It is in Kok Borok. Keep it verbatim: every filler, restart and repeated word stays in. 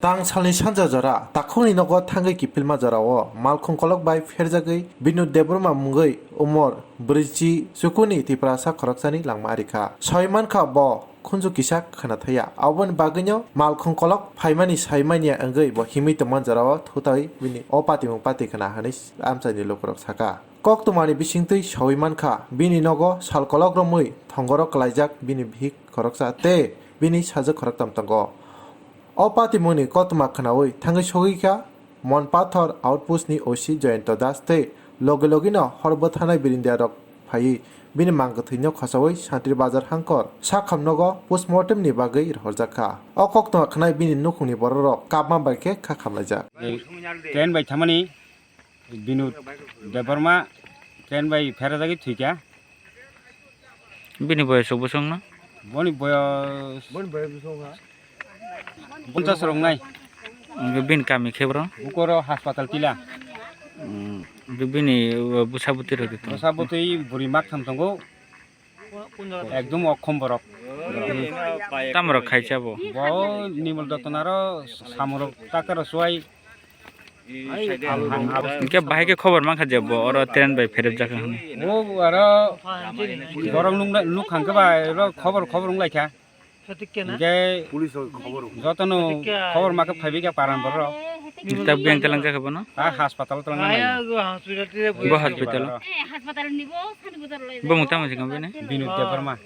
Tang salni sanja jora, takhukni nogo thangwi kiphilma jorao, malkhung kolok bai pherjagwi Binod Debbarma mungwi umor brwichi chukuni Tiprasa khoroksani langma rikha. Sawi mankha bo khunju kisa khwnathaya. Aboni bagwino malkhung kolok phaimani saimanya wngwi bo himwi tongma jorao thutai bini o patimung pati khwna hwnwi amchaini lukurok saka. Koktwmani bisingtwi sawi mankha, bini nogo sal kolok romwi thongoro kwlaijak bini bihik khoroksa tei bini sajwk khoroktham tongo. O patimungni koktwma khwnawi thangwi sogwi kha Monpathor outpost ni O C Jayanta Das tei logi logino hor bwtharnai birindiarok phaiwi bini mang kwthwino khosawi Santri Bazar hangkor sakham nogo postmortem ni bagwi rohorjak kha. O koktwma khwnai bini nukhungni bororok kapma bai khe kha khamlaijak. Train bai thamani Binod Debbarma train bai pherajagwi thwikha. Bini boyos rok bwswk no? Boni boyos Boni boyos bwswk wngkha? Ponchas rok nai. Hwnkhe bini kami khe bro? Bukoro hospital tila. Hmm. Hwnkhe bini, uh, bwsa bwtwi rok di tong? Bwsa bwtwi bwrwi maktham tongo. Ekdom okhom borok. Tamo rok khaisa bo? Bo Nimol Dottonaro samurok taktaro suai. Hwnkhe bahai khe khobor mankha je bo oro train bai pherepjak hinwi. O aro borok nukna-, nukhang khe bai oro khobor, khobor wnglaikha. Hwnkhe jotono khobor makhe phaibaikha paran borok. Tak biyang talangjak khe bono? Ha, hospital talangjak. Bo hospital? Bo mung tamo se kambini? Binod Debbarma.